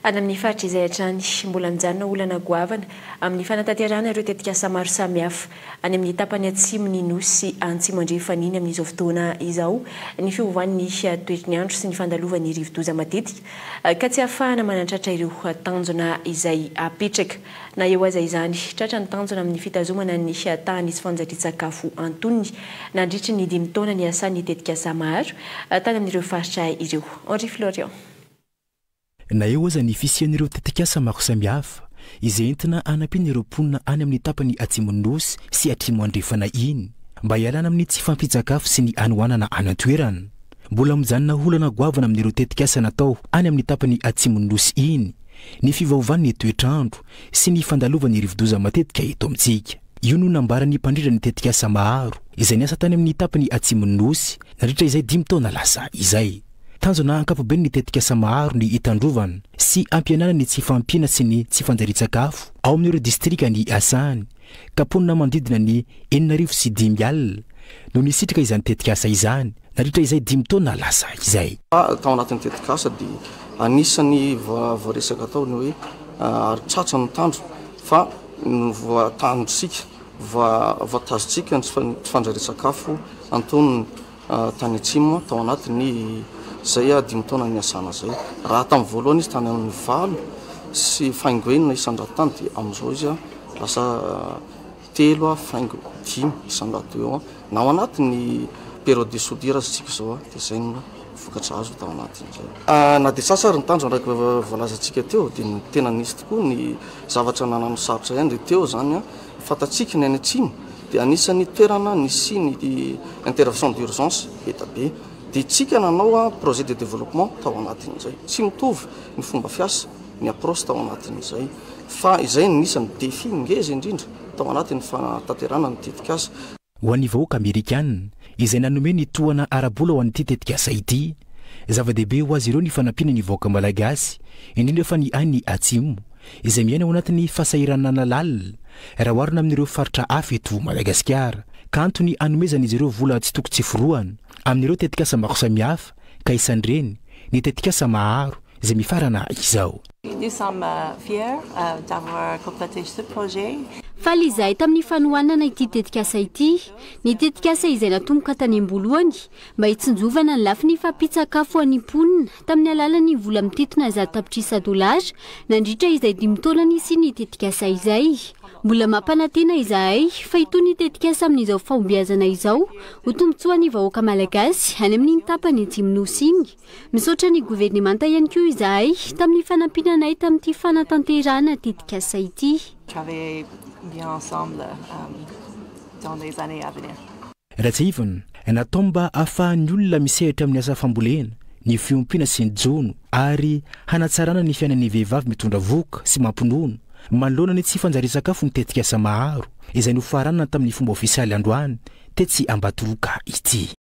Any amin'ny faritra izay hatrany, mbola mijanona olana goavana amin'ny fanatanterahana ireo tetikasa maro samihafa any amin'ny tapany atsimon'ny Nosy Antsimo Andrefana iny amin'izao fotoana izao ny fiovan'ny toetry ny andro sy ny fandalovan'ny rivodoza matetika ka tsy ahafahana manatratra ireo tanjona izay apetraka. Na eo aza izany, tratra ny tanjona amin'ny fitazomana ny tahan'ny tsy fanjarian-tsakafo antonony nandritry ny dimy taona niasan'ny tetikasa maro tany amin'ireo faritra ireo. Henri Florian. Na eo aza ny fisian'ireo tetikasa maro samihafa izay entina hanampiana ireo mponina any amin'ny tapany atsimon'ny Nosy sy atrimo andrefana iny mba hialana amin'ny tsy fahampian-tsakafo sy ny hanoanana any an-toerana. Mbola mijanona ho olana goavana amin'ireo tetikasa natao any amin'ny tapany atsimon'ny Nosy iny ny fiovaovan'ny toetr'andro sy ny fandalovan'ny rivodoza matetika eto amintsika. Io no nambaran'ny mpandrindra ny tetikasa Maharo izay niasa tany amin'ny tapany atsimon'ny Nosy nandritra izay dimy taona lasa izay. Tanjona ankapobeny ny tetikasa maro ny hitandrovana sy hampihenana ny tsy fahampiana sy ny tsy fanjarian-tsakafo ao amin'ireo distrika ny asany ka mponina manodidina ny 5005 no nisitraka izany tetikasa izany nandritra izay dimy taona lasa izay. Tao anatin'ny tetikasa dia anisan'ny voaresaka tao ny hoe ary tratra ny tanjona fa voatandrosika, voatazontsika ny tsy fanjarian-tsakafo antonony. Tany atsimo tao anatin'ny izay dimy taona niasana izay. Raha tamin'ny voalohany izy tany amin'ny valo sy faingo enina isan-jato tany dia amin'izao izy lasa 3,5 isan-jato eo. Na ao anatin'ny période de soudure aza isika izao dia izay no vokatra azo tao anatin'izay. Na dia sasa ary ny tanjona araka voalazantsika teo dia tena nisy tokoa ny zavatra nanano sarotra ihany dia teo izany fantatsika ny any atsimo dia anisan'ny toerana nisian'ny intervention d'urgence be da be dia tsika nanao projet de développement tao anatin'izay. Tsy mitovy ny fomba fiasa, ny approche tao anatin'izay fa izay no nisan'ny défi ngeza indrindra tao anatin'ny fanatanterahana ny tetikasa. Ho an'ny vahoaka amerikana izay nanome ny tohana ara-bola ho an'ity tetikasa ity, zava-dehibe ho azy ireo ny fanampiana ny vahoaka malagasy, indrindra fa ny any Atsimo, izay miaina ao anatin'ny fahasahiranana lalina raha oharina amin'ireo faritra hafa eto Madagasikara, ka antony hanomezan'izy ireo vola tsy toko tsy forohana amin'ireo tetikasa maro samihafa ka isan'ireny ny tetikasa Maharo izay mifarana izao. Nous sommes fiers d'avoir complété ce projet. Faly izahay tamin'ny fanohanana ity tetikasa ity. Ny tetikasa izay natomboka tany am-boalohany mba hitsinjovana ny lafiny fahampian-tsakafo ho an'ny mponina tamin'ny alalan'ny vola mitentina 100 tapitrisa dolara nandritra izay dimy taona nisian'ny tetikasa izay. Mbola mampanantena izahay fa hitohy ny tetikasa amin'izao fahombiazana izao ho tombontsoan'ny vahoaka malagasy any amin'iny tapany atsimo-nosy iny. Misaotra ny governemanta ihany koa izahay tamin'ny fanampiana anay tamin'ity fanatanterahana tetikasa ity. Travailler bien ensemble dans les années à venir. Raha tsiahivina, natao mba hahafahan'ny olona misehatra amin'ny asa fambolena, ny fiompiana sy ny jono ary hanatsarana ny fiainan'ny vehivavy mitondra vohoka sy mampinono manoloana ny tsy fanjarian-tsakafo ny tetikasa Maharo izay nofaranana tamin'ny fomba ofisialy androany tetsy Ambatoroka ity.